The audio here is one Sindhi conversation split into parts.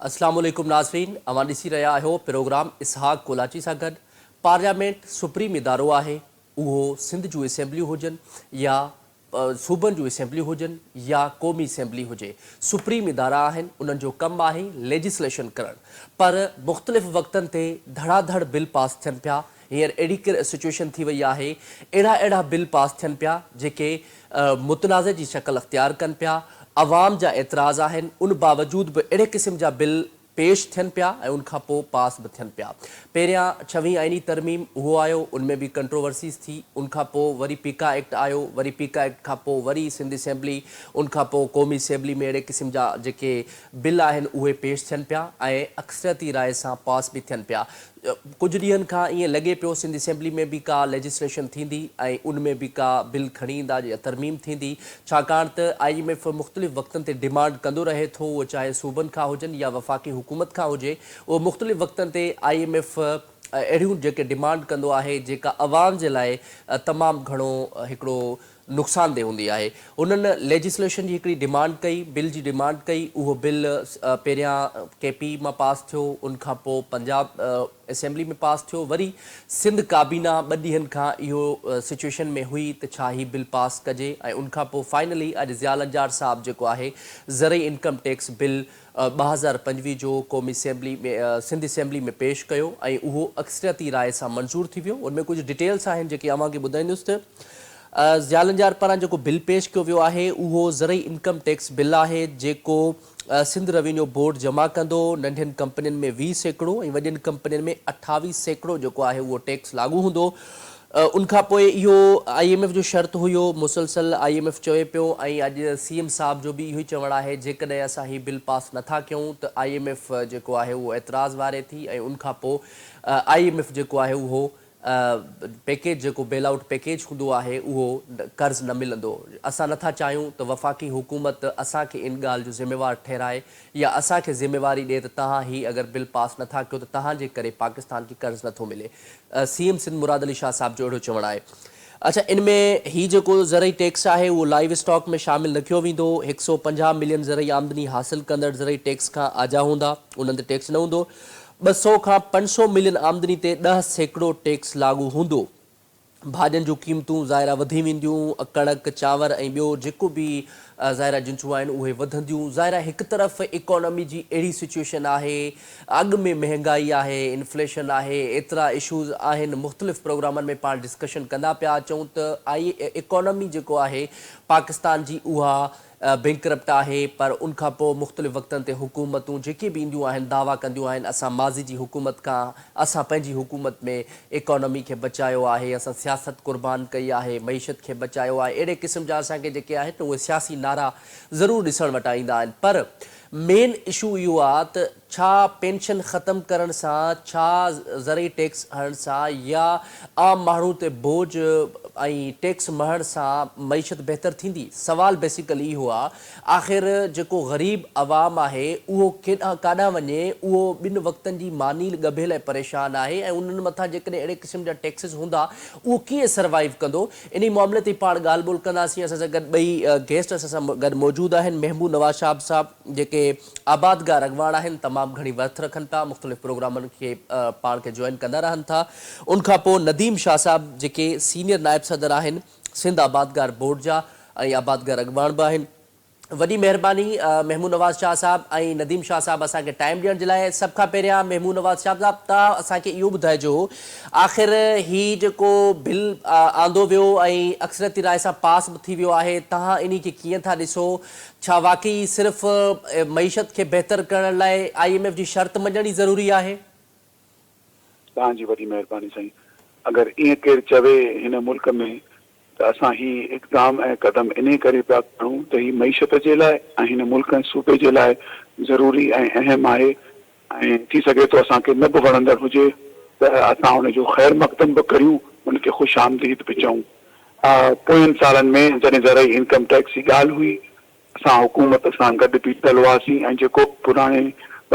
اسلام عليڪم ناظرين اوهان ڏسي رهيا آهيو پروگرام اسحاق ڪولاچي سان گڏ پارليامينٽ سپريم ادارو آهي اهو سنڌ جون اسيمبليون هجن يا صوبن جون اسيمبليون هجن يا قومي اسيمبلي هجي سپريم ادارا آهن انهن جو ڪم آهي ليجسليشن ڪرڻ پر مختلف وقتن تي ڌڙا ڌڙ بل پاس ٿين پيا هينئر اهڙي سچوئيشن ٿي وئي آهي اهڙا اهڙا بل پاس ٿين پيا جيڪي متنازع جي شڪل اختيار ڪن پيا عوام جا اعتراض آهن ان باوجود به اهڙي قسم جا بل پيش ٿين پيا ۽ ان کان پوء پاس به ٿين پيا. پهريان ڇويهين آئيني ترميم اهو آيو ان ۾ به ڪنٽروورسيز ٿي ان کان پوء وري پيڪا ايڪٽ آيو وري پيڪا ايڪٽ کان پوء وري سنڌ اسيمبلي ان کان پوء قومي اسيمبلي ۾ اهڙي قسم جا جيڪي بل آهن اهي پيش ٿين پيا ۽ اڪثريتي راء سان پاس به ٿين پيا. ڪجهه ڏينهن کان ائين لڳي پيو سنڌ اسيمبلي ۾ به ڪا ليجسليشن ٿيندي ۽ ان ۾ به ڪا بل کڻي ايندا يا ترميم ٿيندي ڇاڪاڻ ته I M F مختلف وقتن تي ڊمانڊ ڪندو رهي ٿو اهو چاهي صوبن کان هجن يا وفاقي حڪومت کان هجي اهو مختلف وقتن تي I M F اهڙيون جيڪي ڊمانڊ ڪندو آهي جيڪا عوام جي لاء تمام گهڻو هڪڙو نقصاندهه هوندي آهي. هنن ليجسليشن جي هڪڙي ڊمانڊ ڪئي، بل جي ڊمانڊ ڪئي، اهو بل پهريان ڪي پي مان پاس ٿيو، ان کان پوء پنجاب اسيمبلي ۾ پاس ٿيو، وري سنڌ ڪابينا ٻه ڏينهن کان اهو سچوئيشن ۾ هئي ته ڇا هي بل پاس ڪجي ۽ ان کان پوء فائنلي اڄ ضياء لنجار صاحب جيڪو آهي زرعي انڪم ٽيڪس بل 2025 جو قومي اسيمبلي ۾ سنڌ اسيمبلي ۾ پيش ڪيو ۽ اهو اڪثريتي راء سان منظور ٿي ويو ان ۾ ڪجهه ڊيٽيلس آهن جيڪي اوهان کي ٻڌائيندس ته ضياء لنجار پاران جيڪو بل پيش ڪيو ويو آهي اهو زرعي انڪم ٽيڪس بل آهي جيڪو سنڌ روينيو بورڊ جمع ڪندو ننڍين ڪمپنين ۾ 20% ۽ وڏين ڪمپنين ۾ 28% جيڪو آهي اهو ٽيڪس لاڳو هوندو ان کان پوء اهو I M F جو شرط هيو، مسلسل I M F چوي پيو ۽ اڄ سي ايم صاحب جو به اهو ئي چوڻ آهي جيڪڏهن اسان هي بل پاس نٿا ڪيون ته I M F جيڪو آهي اهو اعتراض واري ٿي ۽ ان کان پوء I M F جيڪو آهي اهو پيڪيج جيڪو بيل آئوٽ پيڪيج هوندو آهي اهو قرض نه ملندو اسان نٿا چاهيون ته وفاقي حڪومت اسان کي ان ڳالهه جو ذميوار ٺهرائي يا اسان کي ذميواري ڏي ته توهان هي اگر بل پاس نٿا ڪيو ته توهان جي ڪري پاڪستان کي قرض نٿو ملي سي ايم سنڌ مراد علي شاهه صاحب جو اهڙو چوڻ آهي. اڇا ان ۾ هي جيڪو زرعي ٽيڪس آهي اهو لائيو اسٽاڪ ۾ شامل نه ڪيو ويندو، 150 ملين زرعي آمدني حاصل ڪندڙ زرعي ٽيڪس کان آجا هوندا، انهن تي ٽيڪس نه هوندو، 200 کان 500 ملين آمدني تي 10% ٽيڪس لاڳو هوندو. ڀاڄين جون قيمتون ظاهر آهي وڌي وينديون، ڪڻڪ، چانور ۽ ٻيو جيڪو به ظاهر آهي جنسون آهن اهي وڌنديون، ظاهر آهي هڪ طرف اڪانومي جي اهڙي سچوئيشن آهي، اڳ ۾ مهنگائي آهي، انفليشن آهي، ايترا اشوز آهن، مختلف پروگرامن ۾ پاڻ ڊسڪشن ڪندا پيا اچون ته آئي اڪانومي جيڪو آهي پاڪستان جي اها بينڪرپٽ آهي پر ان کان پوء مختلف وقتن تي حڪومتون جيڪي به اينديون آهن دعويٰ ڪنديون آهن اسان ماضي جي حڪومت کان اسان پنهنجي حڪومت ۾ اڪانومي کي بچايو آهي اسان سياست قربان ڪئي آهي معيشت کي بچايو آهي اهڙي قسم جا اسان کي جيڪي آهن اهي سياسي نعرا ضرور ڏسڻ وٽان ايندا آهن پر مين اشو اهو آ ته ڇا پينشن ختم ڪرڻ سان، ڇا زرعي ٽيڪس هڻڻ سان يا عام ماڻهو تي بوجه ۽ ٽيڪس مڙهڻ سان معيشت بهتر ٿيندي؟ سوال بيسيڪلي اهو آ آخر جيڪو غريب عوام آهي اهو ڪيڏانهن ڪاڏانهن وڃي اهو ٻن وقتن جي ماني ڳڀيل ۽ پريشان آهي ۽ انهن مٿان جيڪڏهن اهڙي قسم جا ٽيڪسز هوندا اهو ڪيئن سروائيو ڪندو؟ انهي معاملي تي پاڻ ڳالهه ٻولهه ڪنداسين اسان سان گڏ ٻئي گيسٽ اسان سان گڏ موجود آهن محبوب نواز شهاب صاحب جيڪي آبادگار اڳواڻ آهن تمام گهڻي ورٿ رکن ٿا مختلف پروگرامن کي پاڻ کي جوائن ڪندا رهن ٿا ان کان پوء نديم شاهه صاحب جيڪي سينيئر نائب صدر آهن سنڌ آبادگار بورڊ جا ۽ آبادگار اڳواڻ به آهن. وڏي مهرباني محمود نواز شاهه صاحب ۽ نديم شاهه صاحب اسان کي ٽائيم ڏيڻ جي لاء سڀ کان پهريان محمود نواز شاهه صاحب توهان اسان کي اهو ٻڌائجو آخر هي جيڪو بل آندو ويو ۽ اڪثريتي راء سان پاس به ٿي ويو آهي توهان انهي کي ڪيئن ٿا ڏسو ڇا واقعي صرف معيشت کي بهتر ڪرڻ لاء I M F جي شرط مڃڻ ئي ضروري آهي؟ توهان جي وڏي مهرباني سائين. اگر ائين ڪير چوي هن ملڪ ۾ ته اسان هي اقدام ۽ قدم انهي ڪري پيا کڻون ته هي معيشت جي لاء ۽ هن ملڪ ۽ صوبي جي لاء ضروري ۽ اهم آهي ۽ ٿي سگهي ٿو اسان کي نه به وڻندڙ هجي ته اسان ان جو خير مقدم به ڪريون ان کي خوش آمديد به چئون. پوين سالن ۾ جڏهن زرعي انڪم ٽيڪس جي ڳالهه هئي اسان حڪومت سان گڏ بيٺل هئاسين ۽ جيڪو پراڻي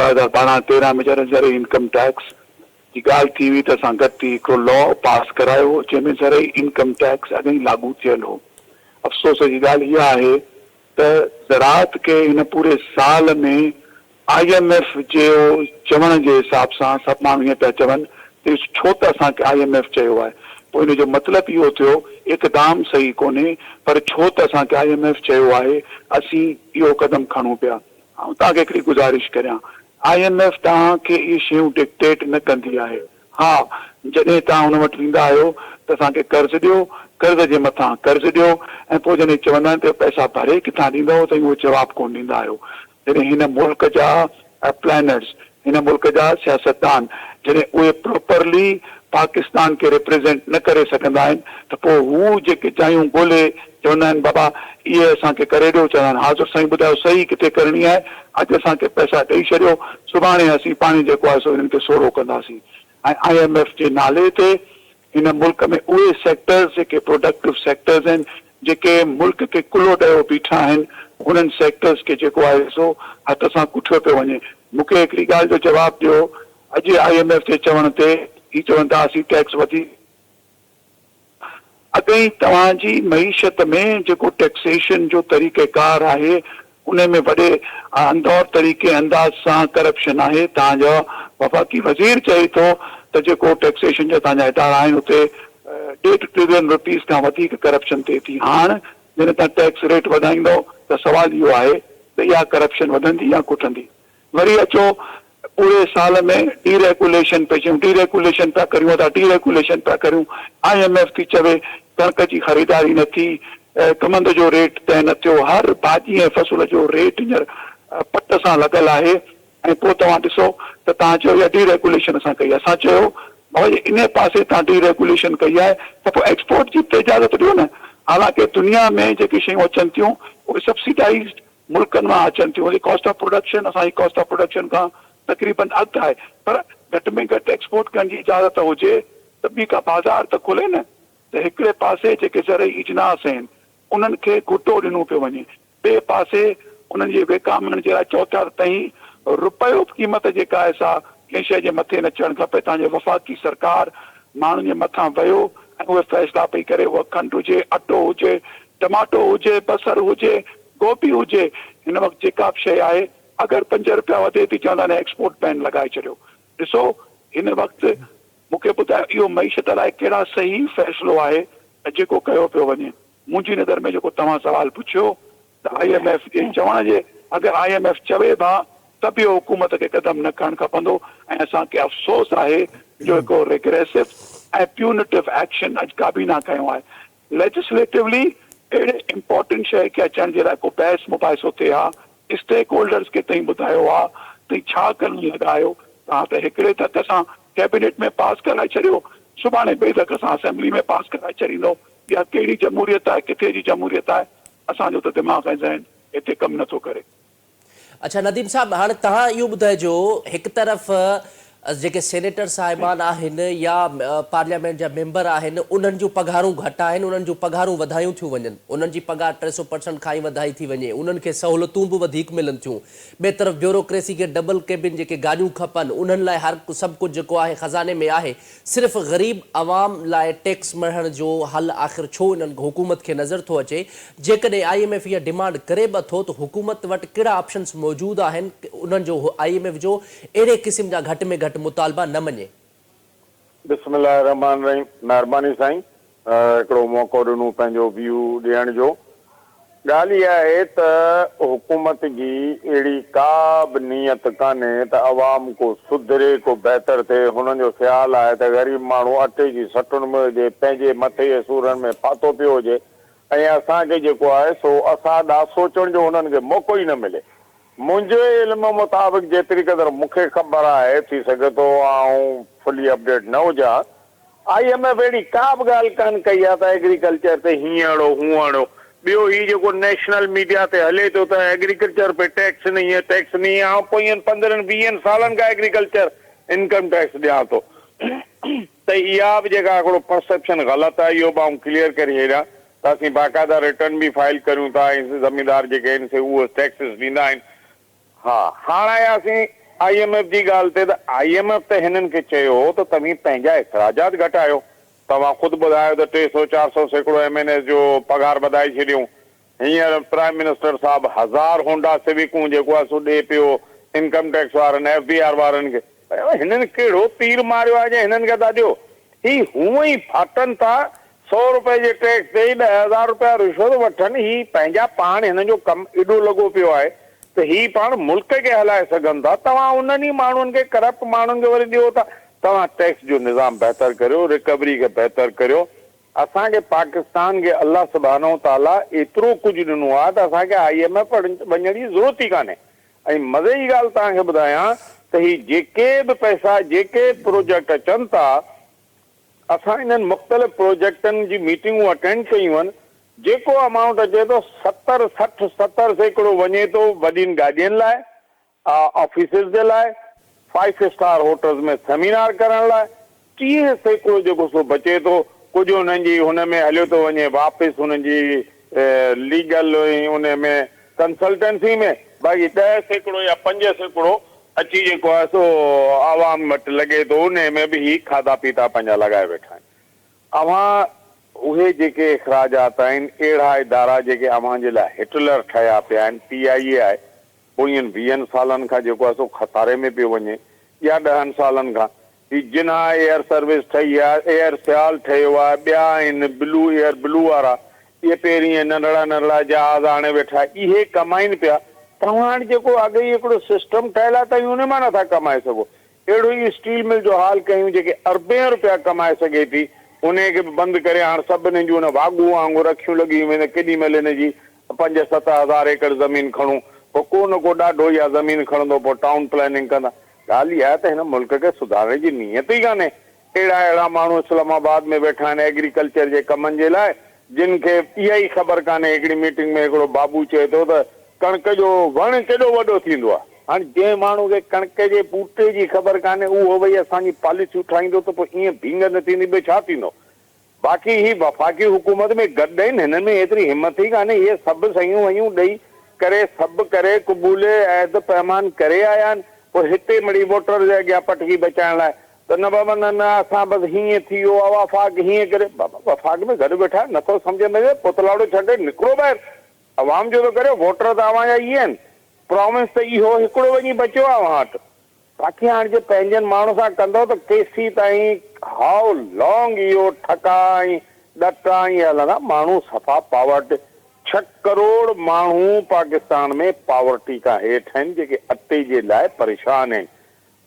2012 13 ۾ جڏهن زرعي انڪم ٽيڪس جي ڳالهه ٿي هئي ته اسان گڏ ٿي هڪڙو لا پاس ڪرايو هو جنهن ۾ زرعي انڪم ٽيڪس اڳ ئي لاڳو ٿيل هو. افسوس جي ڳالهه اها آهي ته زراعت کي هن پوري سال ۾ I M F جي چوڻ جي حساب سان سڀ ماڻهو ائين پيا چون ته ڇو ته اسان کي I M F چيو آهي. پوء ان جو مطلب اهو ٿيو اقدام صحيح ڪونهي پر ڇو ته اسان کي I M F چيو آهي اسين اهو قدم کڻون پيا. آئون توهان کي هڪڙي گذارش ڪريان I M F توهان کي اهي شيون ڊڪٽيٽ نه ڪندي آهي. ها جڏهن توهان ان وٽ ويندا آهيو ته اسان کي قرض ڏيو، قرض جي مٿان قرض ڏيو ۽ پوء جڏهن چوندا آهن ته پئسا ڀري ڪٿان ڏيندؤ ته اهو جواب ڪونه ڏيندا آهيو. جڏهن هن ملڪ جا پلانرز، هن ملڪ جا سياستدان جڏهن اهي پراپرلي پاڪستان کي ريپريزينٽ نه ڪري سگهندا آهن ته پوء هو جيڪي جايون ڳولي چوندا آهن بابا اهي اسان کي ڪري ڏيو چوندا آهن حاضر سائين ٻڌايو صحيح ڪٿي ڪرڻي آهي اڄ اسان کي پئسا ڏئي ڇڏيو سڀاڻي اسين پاڻي جيڪو آهي سو هنن کي سوڙهو ڪنداسين ۽ I M F جي نالي تي هن ملڪ ۾ اهي سيڪٽرز جيڪي پروڊڪٽو سيڪٽرز آهن جيڪي ملڪ کي ڪلهو ڏيو بيٺا آهن انهن سيڪٽرز کي جيڪو آهي سو هٿ سان ڪٺيو پيو وڃي. مون کي هڪڙي ڳالهه جو جواب ڏيو اڄ I M F جي چوڻ تي هي چون ٿا اسين ٽيڪس وڌيڪ اڳ ئي توهان جي معيشت ۾ جيڪو ٽيڪسيشن جو طريقيڪار آهي انهي ۾ وڏي اندور طريقي انداز سان ڪرپشن آهي، توهان جو وفاقي وزير چئي ٿو ته جيڪو ٽيڪسيشن جا توهان جا ادارا آهن اتي ڏيڍ ٽرلين روپيز کان وڌيڪ ڪرپشن ٿئي ٿي، هاڻ جڏهن توهان ٽيڪس ريٽ وڌائيندؤ ته سوال اهو آهي ته اها ڪرپشن وڌندي يا گهٽندي؟ وري اچو پوري سال ۾ ڊي ريگوليشن پئي چيون ڊي ريگوليشن پيا ڪريون ادا ڊي ريگوليشن پيا ڪريون I M F ٿي چوي ڪڻڪ جي خريداري نه ٿي ڪمند جو ريٽ طئي نه ٿيو هر ڀاڄي ۽ فصل جو ريٽ هينئر پٽ سان لڳل آهي ۽ پوء توهان ڏسو ته توهان چيو اها ڊي ريگوليشن اسان ڪئي اسان چيو بابا جي انهي پاسي توهان ڊي ريگوليشن ڪئي آهي ته پوء ايڪسپورٽ جي به ته اجازت ڏيو نه حالانڪه دنيا ۾ جيڪي شيون اچن ٿيون اهي سبسڊائيزڊ ملڪن مان اچن ٿيون وري ڪاسٽ آف پروڊڪشن اسان جي ڪاسٽ آف پروڊڪشن کان تقريبن اڌ آهي پر گهٽ ۾ گهٽ ايڪسپورٽ ڪرڻ جي اجازت هجي ته ٻي ڪا بازار ته کلي نه ته هڪڙي پاسي جيڪي زرعي اجناس آهن انهن کي گهٽو ڏنو پيو وڃي ٻئي پاسي انهن جي وڪامڻ جي لاء چئو ٿا ته تئين رپيو به قيمت جيڪا آهي سا ڪنهن شيء جي مٿي نه چڙهڻ کپي تان جو وفاقي سرڪار ماڻهن جي مٿان ويو ۽ اهي فيصلا پئي ڪري اها کنڊ هجي اٽو هجي ٽماٽو هجي بصر هجي گوبي هجي هن وقت جيڪا به شيء آهي اگر پنج رپيا وڌي ٿي چوندا آهن ايڪسپورٽ بين لڳائي ڇڏيو ڏسو هن وقت مون کي ٻڌايو اهو معيشت لاء ڪهڙا صحيح فيصلو آهي جيڪو ڪيو پيو وڃي منهنجي نظر ۾ جيڪو توهان سوال پڇيو ته I M F جي چوڻ جي اگر I M F چوي به ها ته به اهو حڪومت کي قدم نه کڻڻ کپندو ۽ اسان کي افسوس آهي جو هڪ ريگريسو ۽ پيونيٽو ايڪشن اڄ ڪابينا کنيو آهي ليجسليٽولي اهڙي امپارٽنٽ شيء کي اچڻ جي لاء ڪو بحث مباحثو ٿئي ها، اسٽيڪ هولڊرز کي تئين ٻڌايو ها تئين ڇا ڪرڻ لڳا آهيو، توهان ته هڪڙي ڌڪ سان ڪيبينيٽ ۾ پاس ڪرائي ڇڏيو، سڀاڻي ٻئي ڌڪ سان اسيمبلي ۾ پاس ڪرائي ڇڏيندؤ، اها ڪهڙي جمهوريت آهي، ڪٿي جي جمهوريت آهي، اسان جو ته دماغ ۽ ذهن هتي ڪم نٿو ڪري. اڇا نديم صاحب هاڻي توهان اهو ٻڌائجو هڪ طرف جيڪي سينيٽر صاحبان آهن يا پارليامينٽ جا ميمبر آهن انهن جون پگهارون گهٽ آهن انهن جون پگهارون وڌايون ٿيون وڃن انهن جي پگهار 300 پرسنٽ کان ئي وڌائي ٿي وڃي انهن کي سهولتون به وڌيڪ ملن ٿيون ٻئي طرف بيوروڪريسي کي ڊبل ڪيبن جيڪي گاڏيون کپن انهن لاء هر سڀ ڪجهه جيڪو آهي خزاني ۾ آهي صرف غريب عوام لاء ٽيڪس مڙهڻ جو حل آخر ڇو انهن حڪومت کي نظر ٿو اچي؟ جيڪڏهن I M F اها ڊمانڊ ڪري به اٿو ته حڪومت وٽ ڪهڙا آپشنز موجود آهن انهن جو I M F جو اهڙي قسم جا گهٽ ۾ گهٽ مطالبا نه مڃي. بسم الله الرحمٰن الرحيم مهرباني سائين هڪڙو موقعو ڏنو پنهنجو ويو ڏيڻ جو. ڳالهه اها آهي ته حڪومت جي اهڙي ڪا به نيت ڪانهي ته عوام ڪو سڌري ڪو بهتر ٿئي، هنن جو خيال آهي ته غريب ماڻهو اٽي جي سٽن ۾ هجي، پنهنجي مٿي جي سورن ۾ ڦاٿو پيو هجي ۽ اسان کي جيڪو آهي سو اسان ڏانهن سوچڻ جو هنن کي موقعو ئي نه ملي. منهنجي علم مطابق جيتري قدر مون کي خبر آهي، ٿي سگهي ٿو آئون فلي اپڊيٽ نه هجان، I M F اهڙي ڪا به ڳالهه ڪانه ڪئي آهي ته ايگريڪلچر تي هيئن اهڙو هونئن اهڙو. ٻيو هي جيڪو نيشنل ميڊيا تي هلي ٿو ته ايگريڪلچر پي ٽيڪس نهين هي ٽيڪس نهين هي آئون پوين پندرهن ويهن سالن کان ايگريڪلچر انڪم ٽيڪس ڏيان ٿو ته اها به جيڪا هڪڙو پرسيپشن غلط آهي اهو به آئون ڪليئر ڪري ڇڏيان ته اسين باقاعده رٽرن به فائل ڪريون ٿا ۽ زميندار جيڪي آهن سي اهي ٽيڪسز ڏيندا آهن. ها هاڻ آياسين I M F جي ڳالهه تي ته I M F ته هنن کي چيو هو ته توهين پنهنجا اخراجات گهٽايو. توهان خود ٻڌايو ته ٽي سئو چار سئو سيڪڙو ايم اين ايز جو پگهار وڌائي ڇڏيون. هينئر پرائم منسٽر صاحب هزار هونڊا سويڪون جيڪو آهي سو ڏئي پيو انڪم ٽيڪس وارن ايف بي آر وارن کي. ڀئي هنن ڪهڙو تير ماريو آهي جي هنن کي ٿا ڏيو. هي هونء ئي ڦاٽن ٿا، سئو روپئي جي ٽيڪس تي ئي 10,000 روپيا رشوت وٺن، هي پنهنجا پاڻ هنن جو ڪم ايڏو لڳو پيو آهي ته هي پاڻ ملڪ کي هلائي سگهن ٿا، توهان انهن ئي ماڻهن کي ڪرپٽ ماڻهن کي وري ڏيو ٿا، توهان ٽيڪس جو نظام بهتر ڪريو، رڪوري کي بهتر ڪريو، اسان کي پاڪستان کي الله سبحانه وتعاليٰ ايترو ڪجهه ڏنو آهي ته اسان کي I M F وٽ وڃڻ جي ضرورت ئي ڪانهي ۽ مزي جي ڳالهه توهان کي ٻڌايان ته هي جيڪي به پئسا جيڪي پروجيڪٽ اچن ٿا اسان انهن مختلف پروجيڪٽن جي ميٽنگون اٽينڊ ڪيون آهن جيڪو امائونٽ اچي ٿو ستر سٺ 70% وڃي ٿو وڏين گاڏين لاء آفيسز جي لاء، فائيو اسٽار هوٽلز ۾ سيمينار ڪرڻ لاء، 30% جيڪو سو بچي ٿو، ڪجهه انهن جي هن ۾ هليو ٿو وڃي واپس انهن جي ليگل ۽ ان ۾ ڪنسلٽنسي ۾، باقي 10% يا 5% اچي جيڪو آهي سو عوام وٽ لڳي ٿو، انهي ۾ به هي کاڌا پيتا پنهنجا لڳائي ويٺا آهن. اوهان اهي جيڪي اخراجات آهن، اهڙا ادارا جيڪي اوهان جي لاء هٽلر ٺهيا پيا آهن، پي آء اي آهي، پوين ويهن سالن کان جيڪو آهي سو خساري ۾ پيو وڃي يا ڏهن سالن کان. هي جناح ايئر سروس ٺهي آهي، ايئر سيال ٺهيو آهي، ٻيا آهن بلو ايئر بلو وارا، اهي پهرين اهي ننڍڙا ننڍڙا جهاز آڻي ويٺا، اهي ڪمائين پيا. توهان وٽ جيڪو اڳ ئي هڪڙو سسٽم ٺهيل آهي توهين ان مان نٿا ڪمائي سگهو. اهڙو ئي اسٽيل مل جو حال ڪيون جيڪي اربين روپيا ڪمائي سگهي ٿي انهي کي به بند ڪري هاڻ سڀني جون ان واڳون وانگر اکيون لڳي ويون ته ڪيڏي مهل هن جي پنج ست هزار ايڪڙ زمين کڻون پوء ڪو نه ڪو ڏاڍو اها زمين کڻندو پوء ٽائون پلاننگ ڪندا ڳالهه اها آهي ته هن ملڪ کي سڌارڻ جي نيت ئي ڪانهي اهڙا اهڙا ماڻهو اسلام آباد ۾ ويٺا آهن ايگريڪلچر جي ڪمن جي لاء جن کي اها ئي خبر ڪانهي هڪڙي ميٽنگ ۾ هڪڙو بابو چئي ٿو ته ڪڻڪ جو وڻ ڪيڏو وڏو ٿيندو آهي. هاڻ جنهن ماڻهو کي ڪڻڪ جي ٻوٽي جي خبر ڪانهي اهو وئي اسان جي پاليسيون ٺاهيندو ته پوء ائين ڀينگ نه ٿيندي ٻيو ڇا ٿيندو. باقي هي وفاقي حڪومت ۾ گڏ آهن هنن ۾ ايتري همٿ ئي ڪانهي اهي سڀ صحيحون وهيون ڏئي ڪري سڀ ڪري قبولي عهد پيمان ڪري آيا آهن پوء هتي مڙئي ووٽر جي اڳيان پٽڪي بچائڻ لاء ته نه بابا نه نه اسان بس هيئن ٿي ويو آ وفاق هيئن ڪري بابا وفاق ۾ گڏ ويٺا آهيو نٿو سمجهه ۾ اچي پوتلاڙو ڇڏي نڪرو ٻاهر عوام جو ته ڪريو، ووٽر ته اوهان جا ئي آهن، پراونس ته اهو هڪڙو وڃي بچيو آهي اوهان وٽ. باقي هاڻ جي پنهنجن ماڻهن سان ڪندؤ ته ڪيسين تائين هائو لانگ اهو ٺڪا ۽ ڏٽا ائين هلندا، ماڻهو صفا پاورٽي، ڇهه ڪروڙ ماڻهو پاڪستان ۾ پاورٽي کان هيٺ آهن جيڪي اٽي جي لاء پريشان آهن.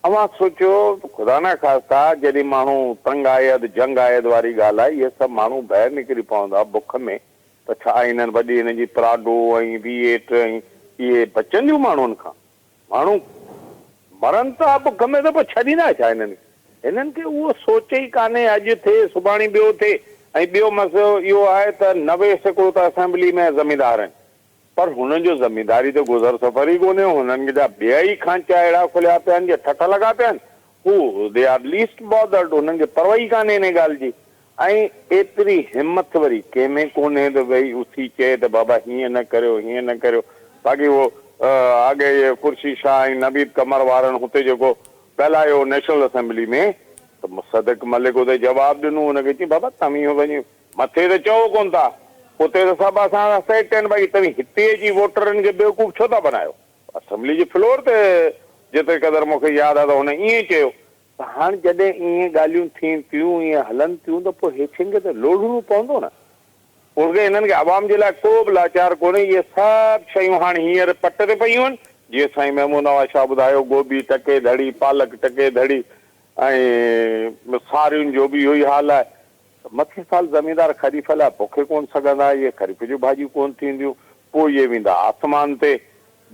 اوهان سوچيو ته خدا نخواسته جڏهن ماڻهو تنگ آيد جنگ آيد واري ڳالهه آهي اهي سڀ ماڻهو ٻاهر نڪري پوندا بک ۾ ته ڇا انهن وڏي هن جي پراڊو ۽ وي ايٽ ۽ اهي بچنديون ماڻهن کان؟ ماڻهو مرن ٿا بک ۾ ته پوء ڇڏيندا ڇا هنن کي؟ هنن کي اهو سوچ ئي ڪانهي اڄ ٿئي سڀاڻي ٻيو ٿئي ۽ ٻيو مسئلو اهو آهي ته 90% ته اسيمبلي ۾ زميندار آهن پر هنن جو زمينداري تي گذر سفر ئي ڪونهي هنن جا ٻيا ئي کانچا اهڙا کليا پيا آهن جي ٺٺ لڳا پيا آهن هو They are least bothered هنن کي پرواهه ئي ڪانهي انهي ڳالهه جي ۽ ايتري همٿ وري ڪنهن ۾ ڪونهي ته ويهي اٿي چئي ته بابا هيئن نه ڪريو هيئن نه ڪريو باقي اهو اڳي خورشيد شاهه ۽ نويد قمر وارن هتي جيڪو ڳالهايو نيشنل اسيمبلي ۾ ته مصدق ملڪ اتي جواب ڏنو ان کي چيائين بابا توهين وڃي مٿي ته چئو ڪونه ٿا اتي ته سڀ اسان سان سيٽ آهن باقي توهين هتي اچي ووٽرن کي بيوقوف ڇو ٿا بنايو اسيمبلي جي فلور تي جيتري قدر مون کي ياد آهي ته هن ائين چيو ته هاڻ جڏهن ائين ڳالهيون ٿين ٿيون، ائين هلن ٿيون ته پوء هيٺين کي ته لوڙهڻو پوندو نه. پوء هنن کي عوام جي لاء ڪو به لاچار ڪونهي، اهي سڀ شيون هاڻ هينئر پٽ تي پيون آهن، جيئن سائين محمود نواز شاهه ٻڌايو، گوبي ٽڪي ڌڙي، پالڪ ٽڪي ڌڙي ۽ سارين جو به اهو ئي حال آهي. ته مٿين سال زميندار خريف لاء پوکي ڪونه سگهندا، اهي خريف جون ڀاڄيون ڪونه ٿينديون، پوء اهي ويندا آسمان تي.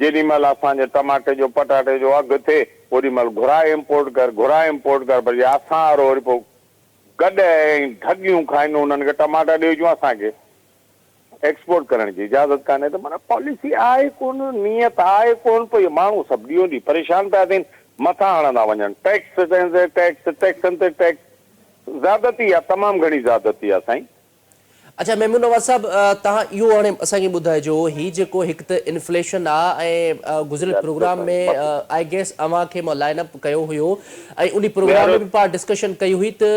جيڏي مهل اسان جي ٽماٽي جو پٽاٽي جو اگهه ٿئي، اوڏي مهل گهرائي امپورٽ ڪر، گهرائي امپورٽ ڪر، پر جي اسان وارو وري پوء گڏهه ۽ ڍڳيون کائن انهن کي ٽماٽا ڏيئي اچون اسان کي ايڪسپورٽ ڪرڻ جي اجازت ڪانهي ته معنيٰ پاليسي آهي ڪونه، نيت آهي ڪونه، پوء اهي ماڻهو سڀ ڏينهون ڏينهن پريشان پيا ٿين، مٿان هڻندا وڃن ٽيڪس تي ٽيڪس، ٽيڪسن تي ٽيڪس. زيادتي آ تمام گهڻي زيادتي آ سائين. اڇا ميمون نواز صاحب توهان اهو هاڻي اسان کي ٻڌائجو هي جيڪو هڪ ته انفليشن آ ۽ گذريل پروگرام ۾ I guess اوهان کي مان لائن اپ ڪيو هيو ۽ انهي پروگرام ۾ به پاڻ ڊسڪشن ڪئي هئي ته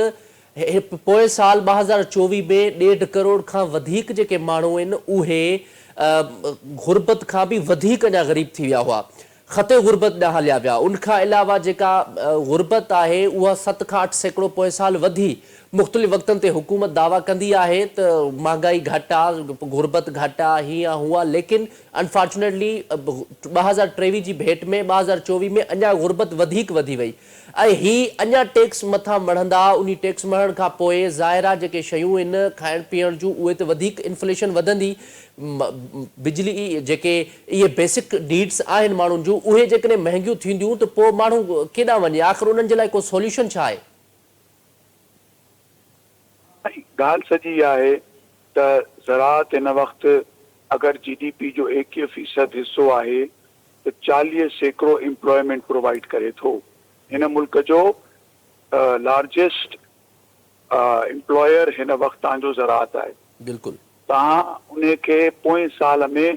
پوئين سال 2024 ۾ ڏيڍ ڪروڙ کان وڌيڪ جيڪي ماڻهو آهن اهي غربت کان به وڌيڪ اڃا غريب ٿي ويا هئا. خط غربت ڏانهن هليا ويا. ان کان علاوه جيڪا غربت آهي اها ست کان 8% پوئين سال وڌي. مختلف وقتن تي حڪومت دعويٰ ڪندي آهي ته مهانگائي گهٽ آ، غربت گهٽ آ، هيئن آ هونئن آ ليڪن انفارچونيٽلي 2023 جي ڀيٽ ۾ 2024 ۾ اڃا غربت وڌيڪ وڌي وئي ۽ هي اڃا ٽيڪس مٿان مڙهندا، انهي ٽيڪس مڙهڻ کان پوء ظاهر آ جيڪي شيون آهن کائڻ پيئڻ جون اهي ته وڌيڪ انفليشن وڌندي، بجلي جيڪي اهي بيسڪ نيڊس آهن ماڻهن جون اهي جيڪڏهن مهنگيون ٿينديون ته پوء ماڻهو ڪيڏانهن وڃي آخر انهن جي لاء ڪو سوليوشن ڇا آهي؟ سائين ڳالهه سڄي اها آهي ته زراعت هن وقت اگر جي ڊي پي جو 21 فيصد حصو آهي ته 40% ايمپلائمينٽ پرووائيڊ ڪري ٿو. هن ملڪ جو لارجسٽ ايمپلائر هن وقت تان جو زراعت آهي. بلڪل. توهان انهي کي پوئين سال ۾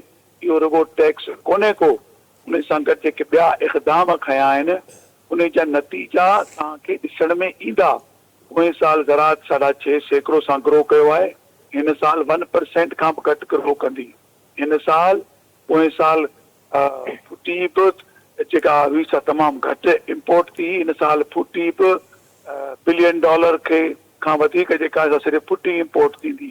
اهو رڳو ٽيڪس ڪونهي ڪو انهي سان گڏ جيڪي ٻيا اقدام کنيا آهن انهي جا نتيجا توهان کي ڏسڻ ۾ ايندا. پوئين سال زراعت ساڍا 6% سان گرو ڪيو آهي، هن سال ون پرسينٽ کان به گهٽ گرو ڪندي. هن سال پوئين سال ڦٽي به جيڪا هئي سا تمام گهٽ امپورٽ ٿي، هن سال ڦٽي به بلين ڊالر کي کان وڌيڪ جيڪا آهي سا صرف ڦٽي امپورٽ ٿيندي.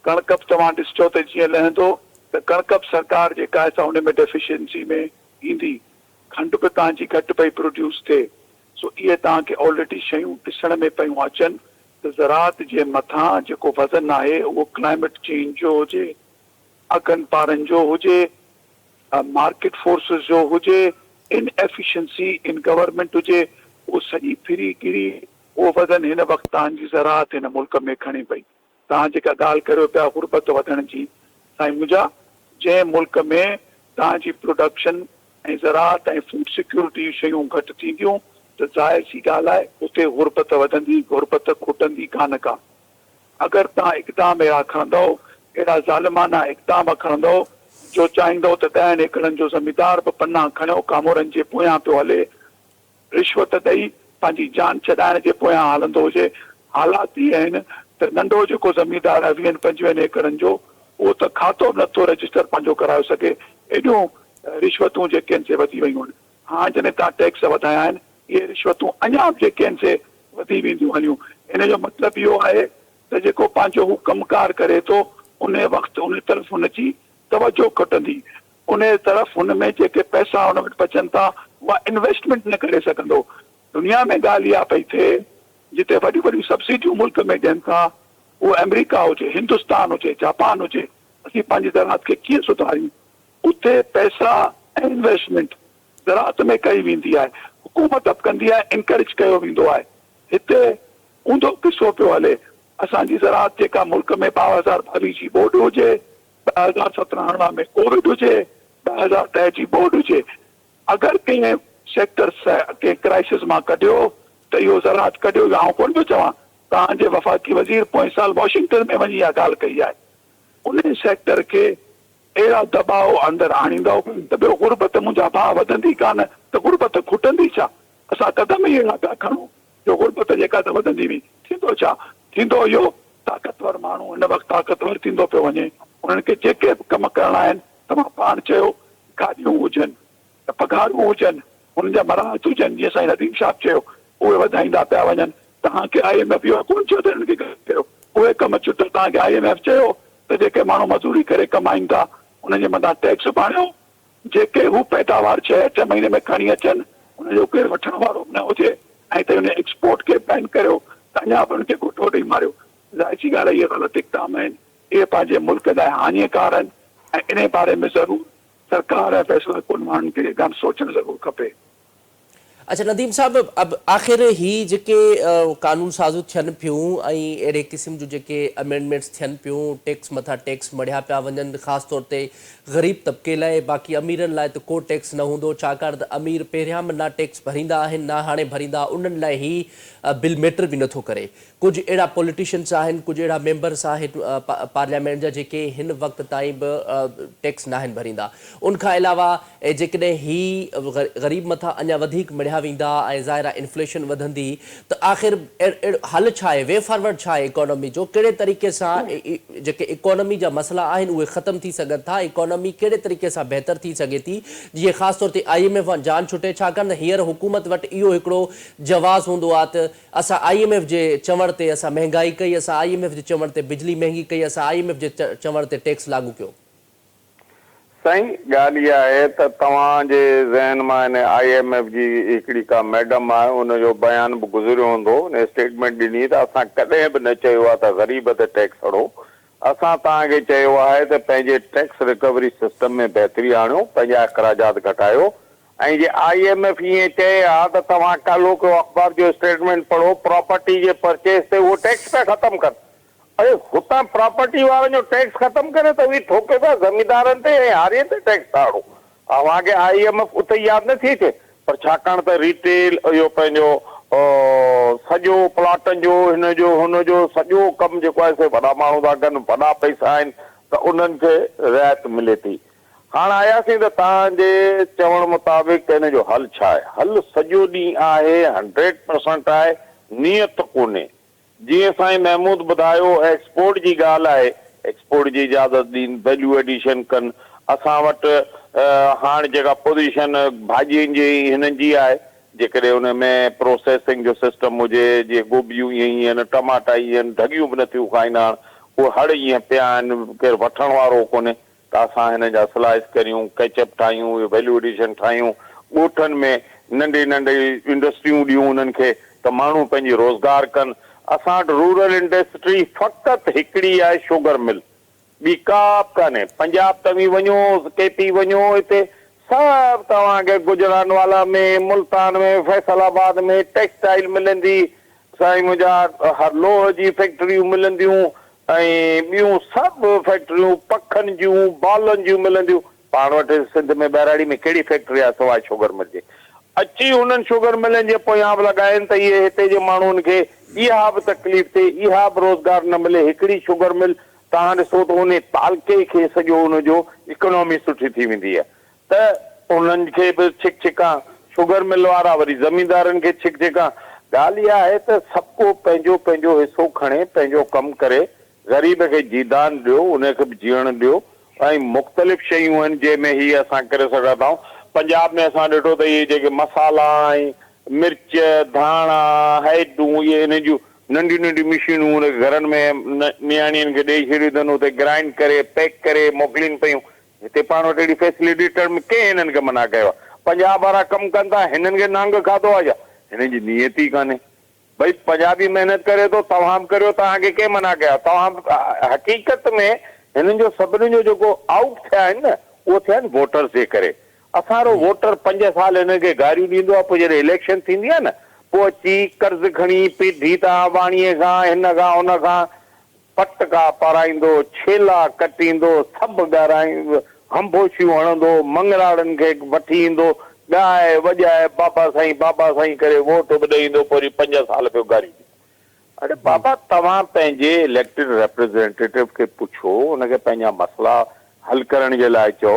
ڪڻڪ به توهان ڏسجو ته جيئن لهندو ته ڪڻڪ به سرڪار جيڪا آهي سا ان ۾ ڊيفيشنسي ۾ ايندي. کنڊ به توهان جي گهٽ پئي پروڊيوس ٿئي. سو اهي توهان کي آلريڊي شيون ڏسڻ ۾ پيون اچن ته زراعت جي مٿان جيڪو وزن آهي اهو ڪلائميٽ چينج جو هجي، اگهن پارن جو هجي، مارڪيٽ فورسز جو هجي، ان ايفيشنسي ان گورنمينٽ هجي، اهو سڄي ڦري گهري اهو وزن هن وقت توهان جي زراعت هن ملڪ ۾ کڻي پئي. توهان جيڪا ڳالهه ڪريو پيا غربت وڌڻ جي، سائين منهنجا جنهن ملڪ ۾ توهان جي پروڊڪشن ۽ زراعت ۽ فوڊ سيڪيورٽي جون شيون گهٽ ٿينديون ته ظاهر سي ڳالهه آهي اتي غربت وڌندي، غربت کٽندي ڪانه ڪا. اگر توهان اقدام اهڙا کڻندؤ، اهڙا ظالمانه اقدام کڻندؤ جو چاهيندؤ ته ڏهن ايڪڙن جو زميندار به پنا کڻيو ڪامورن جي پويان پيو هلي، رشوت ڏئي پنهنجي جان ڇڏائڻ جي پويان هلندو هجي. حالات اهي آهن ته ننڍو جيڪو زميندار آهي ويهن پنجويهن ايڪڙن جو اهو ته کاتو به نٿو رجسٽر پنهنجو ڪرايو سگهي. ايڏيون رشوتون جيڪي آهن سي وڌي ويون آهن. هاڻ جڏهن توهان ٽيڪس وڌايا آهن اهي رشوتون اڃا به جيڪي آهن سي وڌي وينديون هليون. ان جو مطلب اهو آهي ته جيڪو پنهنجو هو ڪم ڪار ڪري ٿو ان وقت ان طرف هن جي توجهه کٽندي. انهيء طرف هن ۾ جيڪي پئسا هن وٽ بچن ٿا، اها انويسٽمينٽ نه ڪري سگهندو. دنيا ۾ ڳالهه اها پئي ٿئي، جتي وڏيون وڏيون سبسڊيون ملڪ ۾ ڏين ٿا، اهو آمريڪا هجي، هندستان هجي، جاپان هجي، اسين پنهنجي زراعت کي ڪيئن سڌاريون؟ اتي پئسا ۽ انويسٽمينٽ زراعت ۾ ڪئي ويندي آهي، حڪومت به ڪندي آهي، انڪريج ڪيو ويندو آهي. هتي اونڌو قصو پيو هلي. اسان جي زراعت جيڪا ملڪ ۾ 2022 جي ٻوڏ هجي، 2017 18 ۾ ڪووڊ هجي، 2010 جي ٻوڏ هجي، اگر ڪنهن سيڪٽر ڪنهن ڪرائسز مان ڪڍيو ته اهو زراعت ڪڍيو اهو آئون ڪونه پيو چوان، توهان جي وفاقي وزير پوئين سال واشنگٽن ۾ وڃي اها ڳالهه ڪئي آهي. انهي سيڪٽر کي اهڙا دٻاء اندر آڻيندؤ ته ٻيو غربت منهنجا ڀاء وڌندي ڪانه ته غربت کٽندي ڇا؟ اسان قدم ئي اهڙا پيا کڻون جو غربت جيڪا ته وڌندي وئي. ٿيندو ڇا؟ ٿيندو اهو طاقتور ماڻهو هن وقت طاقتور ٿيندو پيو وڃي. انهن کي جيڪي به ڪم ڪرڻا آهن، توهان پاڻ چيو گاڏيون هجن ته پگهارون هجن، انهن جا مراعات هجن، جيئن سائين نديم صاحب چيو، اهي وڌائيندا پيا وڃن. توهان کي I M F اهو ڪونه چيو ته انهن کي گهٽ ڪيو. اهي ڪم چٽ توهان کي I M F چيو ته جيڪي ماڻهو مزوري ڪري ڪمائين ٿا، انهن جي مٿان ٽيڪس ڀاڻيو. جيڪي هو پيداوار ڇهه اٺ مهيني ۾ کڻي اچن ان جو ڪير وٺڻ وارو به نه هجي ۽ ته ان ايڪسپورٽ کي بين ڪريو ته اڃا به ان کي گهوٽو ڏئي ماريو. ظاهر سي ڳالهه آهي اهي غلط اقدام آهن اهي پنهنجي ملڪ لاء هاڃيڪار آهن ۽ انهي باري ۾ ضرور سرڪار ۽ فيصلا ڪن ماڻهن کي اهي ڳالهه سوچڻ ضرور کپي. اڇا نديم صاحب اب آخر هي جيڪي قانون سازيون ٿين پيون ۽ اهڙي قسم جون جيڪي امينڊمينٽس ٿين پيون ٽيڪس مٿان ٽيڪس مڙهيا پيا وڃن خاص طور تي غريب طبقي لاء باقي اميرن لاء ته ڪو ٽيڪس نه هوندو ڇاڪاڻ ته امير پهريان به نه ٽيڪس ڀريندا آهن نه هاڻي ڀريندا انهن لاء هي بل ميٽر به نٿو ڪري ڪجهه اهڙا پوليٽيشنس آهن، ڪجهه اهڙا ميمبرس آهن پارليامينٽ جا جيڪي هن وقت تائين به ٽيڪس ناهن ڀريندا. ان کان علاوه جيڪڏهن هي غريب مٿان اڃا وڌيڪ مڙهيا وڌايا ويندا ۽ ظاهر آهي انفليشن وڌندي ته آخر حل ڇا آهي وي فارورڊ ڇا آهي اڪانومي جو ڪهڙي طريقي سان جيڪي اڪانومي جا مسئلا آهن اهي ختم ٿي سگهن ٿا اڪانومي ڪهڙي طريقي سان بهتر ٿي سگهي ٿي جيئن خاص طور تي I M F مان جان ڇٽي ڇاڪاڻ ته هينئر حڪومت وٽ اهو هڪڙو جواز هوندو آهي ته اسان I M F جي چوڻ تي اسان مهنگائي ڪئي، اسان I M F جي چوڻ تي بجلي مهنگي ڪئي، اسان I M F جي چوڻ تي ٽيڪس لاڳو ڪيو. سائين ڳالهه اها آهي ته توهان جي ذهن مان ان I M F جي هڪڙي ڪا ميڊم آهي ان جو بيان به گذريو هوندو ان اسٽيٽمينٽ ڏني ته اسان ڪڏهن به نه چيو آهي ته غريب تي ٽيڪس هڻو اسان توهان کي چيو آهي ته پنهنجي ٽيڪس رڪوري سسٽم ۾ بهتري آڻيو پنهنجا اخراجات گهٽايو ۽ جي I M F ائين چئي ها ته توهان ڪالهوڪو اخبار جو اسٽيٽمينٽ پڙهو پراپرٽي جي پرچيز تي اهو ٽيڪس پيا ختم ڪن. اڙي هتان پراپرٽي وارن جو ٽيڪس ختم ڪري ته اهي ٺوڪي پيا زميندارن تي ۽ هارين تي ٽيڪس ٿا هڻو. اوهان کي I M F اتي ياد نه ٿي اچي پر ڇاڪاڻ ته ريٽيل اهو پنهنجو سڄو پلاٽن جو هن جو هن جو سڄو ڪم جيڪو آهي سي وڏا ماڻهو ٿا ڪن وڏا پئسا آهن ته انهن کي رعايت ملي ٿي. هاڻ آياسين ته توهان جي چوڻ مطابق ته ان جو حل ڇا آهي؟ حل سڄو ڏينهن آهي، هنڊريڊ پرسنٽ آهي، نيت ڪونهي. جيئن سائين محمود ٻڌايو ايڪسپورٽ جي ڳالهه آهي، ايڪسپورٽ جي اجازت ڏين، ويليو ايڊيشن ڪن، اسان وٽ هاڻ جيڪا پوزيشن ڀاڄين جي هنن جي آهي، جيڪڏهن ان ۾ پروسيسنگ جو سسٽم هجي، جيئن گوبيون ائين ئي آهن، ٽماٽا ائين آهن، ڍڳيون به نٿيون کائين هاڻ، اهي هڙ ائين پيا آهن، ڪير وٺڻ وارو ڪونهي. ته اسان هن جا سلائس ڪريون، ڪيچپ ٺاهيون، اهي ويليو ايڊيشن ٺاهيون، ڳوٺن ۾ ننڍي ننڍي انڊسٽريون ڏيون انهن کي ته ماڻهو پنهنجي روزگار ڪن. اسان وٽ رورل انڊسٽري فقط هڪڙي آهي شوگر مل، ٻي ڪا به ڪانهي. پنجاب توهين وڃو، ڪي پي وڃو، اتي سڀ توهان کي گجرانوالا ۾، ملتان ۾، فيصل آباد ۾ ٽيڪسٽائيل ملندي، سائين منهنجا هر لوهه جي فيڪٽريون ملنديون ۽ ٻيون سڀ فيڪٽريون پکن جون، بالن جون ملنديون. پاڻ وٽ سنڌ ۾ ٻهراڙي ۾ ڪهڙي فيڪٽري آهي سواء شوگر مل جي. اچي انهن شوگر ملن جي پويان به لڳائين ته اهي هتي جي ماڻهن کي اها به تڪليف ٿئي، اها به روزگار نه ملي. هڪڙي شوگر مل توهان ڏسو ته انهي تعلقي کي سڄو ان جو اڪانامي سٺي ٿي ويندي آهي ته انهن کي به ڇڪ ڇڪان، شگر مل وارا وري زميندارن کي ڇڪ ڇڪان. ڳالهه اها آهي ته سڀڪو پنهنجو پنهنجو حصو کڻي پنهنجو ڪم ڪري، غريب کي جيئدان ڏيو، انهي کي به جيئڻ ڏيو ۽ مختلف شيون آهن جنهن ۾ هي اسان ڪري سگهان ٿا. پنجاب ۾ اسان ڏٺو ته اهي جيڪي مصالحا ۽ مرچ، ڌاڻا، هيڊون اهي انهن جون ننڍيون ننڍيون مشينون انهن کي گهرن ۾ نياڻين کي ڏيئي ڇڏيون اٿن اتي گرائنڊ ڪري پيڪ ڪري موڪلين پيون. هتي پاڻ وٽ اهڙي فيسلٽي ٽرم ڪنهن هنن کي منع ڪيو آهي؟ پنجاب وارا ڪم ڪن ٿا هنن کي نانگ کاڌو آهي ڇا؟ هنن جي نيت ئي ڪانهي. ڀئي پنجابي محنت ڪري ٿو توهان به ڪريو توهان کي ڪنهن منع ڪيو آهي؟ توهان به حقيقت ۾ هنن جو سڀني جو جيڪو آئوٽ ٿيا آهن نه اهو ٿيا آهن ووٽرز جي ڪري. اسان رو ووٽر پنج سال هنن کي گاريون ڏيندو آهي پوء جڏهن اليڪشن ٿيندي آهي نه پوء اچي قرض کڻي پيڍي تان واڻيي کان هن کان ان کان پٽڪا پارائيندو، ڇيلا ڪٽيندو، سڀ ڳارائيندو، هنڀوشيون هڻندو، مڱراڙن کي وٺي ايندو، ڳائي وڄائي بابا سائين بابا سائين ڪري ووٽ به ڏئي ايندو پوء وري پنج سال پيو گاريون ڏيندو. اڙي بابا توهان پنهنجي اليڪٽيڊ ريپريزينٽيٽو کي پڇو ان کي پنهنجا مسئلا حل ڪرڻ جي لاء چئو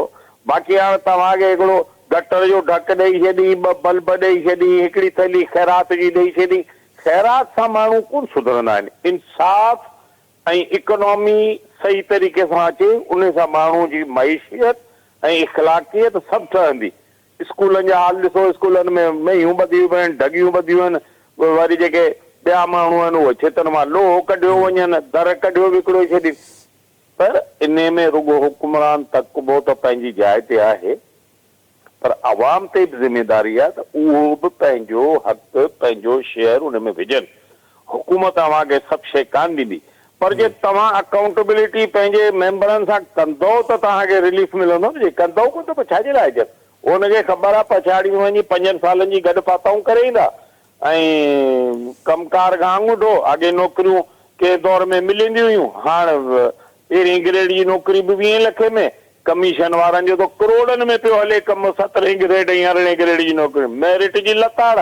باقي هاڻ توهان کي هڪڙو گٽر جو ڍڪ ڏئي ڇڏين، ٻه بلب ڏئي ڇڏين، هڪڙي ٿيلهي خيرات جي ڏئي ڇڏين، خيرات سان ماڻهو ڪونه سڌرندا آهن، انصاف ۽ اڪانامي صحيح طريقي سان اچي انهي سان ماڻهو جي معيشيت ۽ اخلاقيت سڀ ٺهندي. اسڪولن جا حال ڏسو اسڪولن ۾ مينهون ٻڌيون پيون آهن، ڍڳيون ٻڌيون آهن، وري جيڪي ٻيا ماڻهو آهن اهي ڇتن مان لوهه ڪڍيو وڃن، در ڪڍيو وڪڙيو ڇڏين. پر انهي ۾ رڳو حڪمران تڪبو ته پنهنجي جاء تي آهي. پر عوام تي به ذميداري آهي ته اهو به پنهنجو حق پنهنجو شيئر ان ۾ وجهن. حڪومت اوهان کي سڀ شيء ڪانه ڏيندي پر جي توهان اڪائونٽبلٽي پنهنجي ميمبرن سان ڪندؤ ته توهان کي رليف ملندو نه جي ڪندؤ ڪونه ته پوء ڇا جي لاء اچن. ان کي خبر آهي پڇاڙي ۾ وڃي پنجن سالن جي گڏ فاتحون ڪري ايندا ۽ ڪم ڪار کان آڱوٺو، اڳي نوڪريون ڪنهن دور ۾ ملنديون هيون هاڻ پهرين گريڊ جي نوڪري به ويهين لکين ۾، ڪميشن وارن جو ته ڪروڙن ۾ پيو هلي ڪم، سترهين گريڊ ۽ ارڙهين گريڊ جي نوڪريون، ميرٽ جي لتاڙ،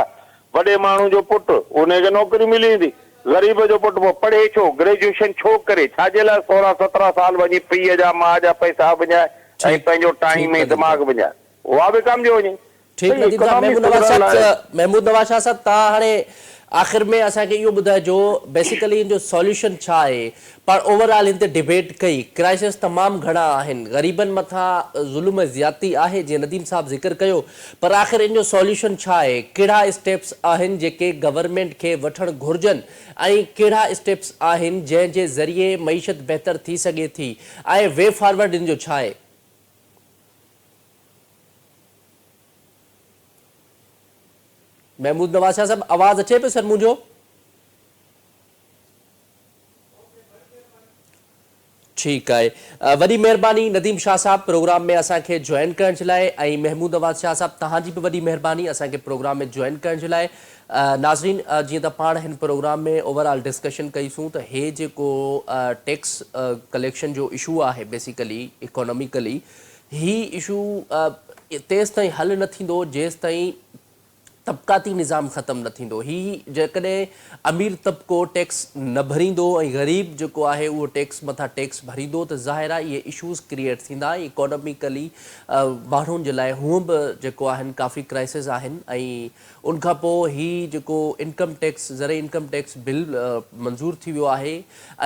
وڏي ماڻهو جو پٽ، انهي کي نوڪري ملي ويندي، غريب جو پٽ پوء پڙهي ڇو، گريجوئيشن ڇو ڪري، ڇا جي لاء سورهن سترهن سال وڃي پيء جا ماء جا پئسا وڃائي ۽ ٺيڪ پنهنجو ٺيڪ ٽائيم ۽ قدير دماغ ڀائي. وڃائي، اها به ڪم جو وڃي. ٺيڪ ته نديم صاحب اڪانامي محمود نواز سڌرڻ لاء صاحب محمود نواز شاهه صاحب توهان هاڻي آخر ۾ اسان کي اهو ٻڌائجو بيسيڪلي ان جو سوليوشن ڇا آهي پاڻ اوور آل هن تي ڊبيٽ ڪئي ڪرائسس تمام گهڻا آهن غريبن مٿان ظلم ۽ زيادتي آهي جيئن نديم صاحب ذڪر ڪيو پر آخر ان جو سوليوشن ڇا آهي ڪهڙا اسٽيپس آهن جيڪي گورنمينٽ کي وٺڻ گهرجن ۽ ڪهڙا اسٽيپس آهن جنهن جي ذريعي معيشت بهتر ٿي سگهي ٿي ۽ وي فارورڊ ان جو ڇا آهي؟ محمود نواز شاهه صاحب آواز اچي پيو سر منهنجو؟ ٺيڪ آهي وڏي مهرباني نديم شاهه صاحب پروگرام ۾ اسان کي جوائن ڪرڻ جي لاء ۽ محمود نواز شاهه صاحب توهان جي به وڏي مهرباني اسان کي پروگرام ۾ جوائن ڪرڻ جي لاء ناظرين جيئن ته پاڻ هن پروگرام ۾ اوور آل ڊسڪشن ڪئي سون ته هي جيڪو ٽيڪس ڪليڪشن جو اشو آهي بيسيڪلي اڪاناميڪلي هي اشو تيستائين حل نه ٿيندو جيستائين طبقاتي نظام ختم نه ٿيندو. هي جيڪڏهن امير طبقو ٽيڪس نه ڀريندو ۽ غريب جيڪو آهي اهو ٽيڪس مٿان ٽيڪس ڀريندو ته ظاهر آهي اهي اشوز ڪريئيٽ ٿيندا ۽ اڪاناميڪلي ماڻهن جي لاء هونء به جيڪو آهن ڪافي ڪرائسز آهن ۽ ان کان پوء هي جيڪو انڪم ٽيڪس زرعي انڪم ٽيڪس بل منظور ٿي ويو آهي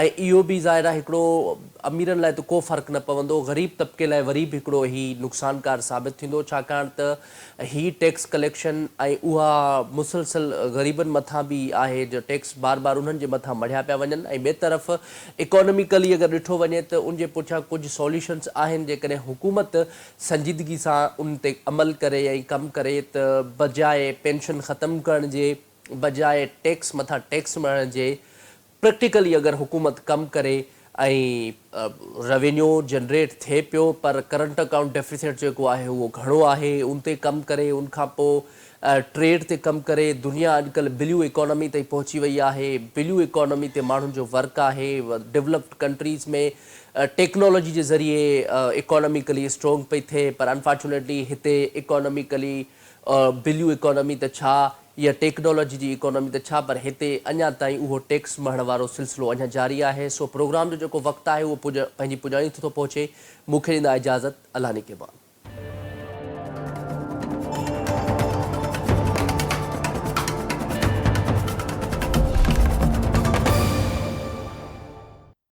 ۽ اهو به ظاهر آهي هڪڙو اميرن لاء ته ڪو فرق نه پوندو، غريب طبقي لاء وري به هڪڙو هي نقصانڪار ثابت ٿيندو، ڇاڪاڻ ته هي ٽيڪس ڪليڪشن ۽ اها مسلسل غريبن مٿان به آهي جو ٽيڪس بار بار انهن جي مٿان مڙهيا پيا وڃن ۽ ٻئي طرف اڪانوميڪلي اگر ڏٺو وڃي ته ان جي پٺيان ڪجهه سوليوشنز آهن جيڪڏهن حڪومت سنجيدگي سان ان تي عمل ڪري ۽ ڪم ڪري ته بجاء پينشن ختم ڪرڻ جي بجاء ٽيڪس مٿان ٽيڪس مڙهڻ جي پريڪٽيڪلي اگر حڪومت ڪم ڪري ۽ روينيو جنريٽ ٿئي پيو پر ڪرنٽ اڪائونٽ ڊيفيسٽ جيڪو آهي اهو گهڻو آهي ان تي ڪم ڪري ان کان پوء ٽريڊ تي ڪم ڪري دنيا اڄڪلهه بليو اڪانومي تائين پهچي وئي آهي بليو اڪانومي تي ماڻهن جو ورڪ آهي ڊولپڊ ڪنٽريز ۾ ٽيڪنالاجي جي ذريعي اڪانوميڪلي اسٽرانگ پئي ٿئي پر انفارچونيٽلي هتي اڪانوميڪلي بليو اڪانومي ته ڇا يا ٽيڪنالاجي جي اڪانومي ته ڇا پر هتي اڃا تائين اهو ٽيڪس مڙهڻ وارو سلسلو اڃا جاري آهي سو پروگرام جو جيڪو وقت آهي اهو پنهنجي پڄاڻي تي ٿو پهچي مون کي ڏيندا اجازت الله نگهبان.